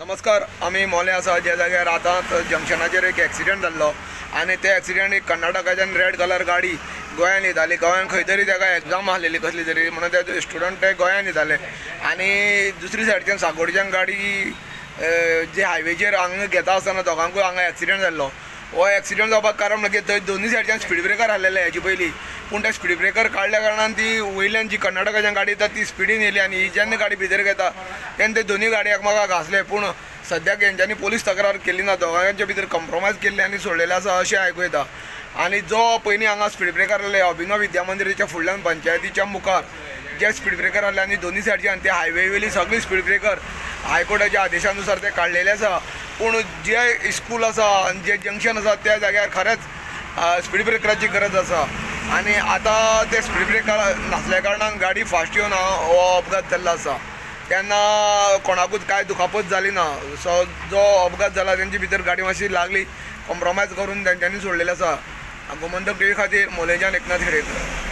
नमस्कार, आमी मोलें आसा ज्या जाग्यार आतां जंक्शनाचेर एक एक्सिडंट जाल्लो आनी ते एक्सिडंट एक कर्नाटकाच्यान रेड कलर गाडी गोंयान येताली. गोंयान खंय तरी ताका एग्जाम आसलेली कसली तरी, म्हणून ते स्टुडंट ते गोंयान येताले आनी दुसरी सायडच्यान साकोडच्यान गाडी जे हायवेचेर हांगा घेता आसतना दोगांकूय हांगा एक्सिडंट जाल्लो. हो एक्सिडंट जावपाक कारण म्हणजे थंय दोनूय सायडच्यान स्पीड ब्रेकर आसलेले हेजे पयलीं, पूण ते स्पीड ब्रेकर काडल्या कारणान ती वयल्यान जी कर्नाटकाच्यान गाडी येता ती स्पिडीन येयली आनी ही जेन्ना गाडी भितर घेता तेन्ना ते दोनूय गाडी एकमेकाक घासले. पूण सद्याक हेंच्यांनी पोलीस तक्रार केली ना, दोगांच्या भितर कॉम्प्रोमायज केल्ले आनी सोडलेले आसा अशें आयकूं येता. आनी जो पयलीं हांगा स्पीड ब्रेकर आसले अभिनव विद्या मंदिराच्या फुडल्यान पंचायतीच्या मुखार जे स्पीड ब्रेकर आसले आनी दोनूय सायडच्यान ते हायवे वयली सगळी स्पीड ब्रेकर हायकोर्टाच्या आदेशानुसार ते काडलेले आसा. पूण जे स्कूल आसा आनी जे जंक्शन आसा त्या जाग्यार खरेंच स्पीड ब्रेकराची गरज आसा आनी आतां ते स्पीड ब्रेकर नासल्या कारणान गाडी फास्ट येवन हो अपघात जाल्लो आसा. तेन्ना कोणाकूच कांय दुखापत जाली ना. सो जो अपघात जाला तेंचे भितर गाडी मातशी लागली, कॉम्प्रोमायज करून तेंच्यांनी सोडलेले आसा. गोमंतक टीव्ही खातीर मोलेंच्यान एकनाथ खेडेकर.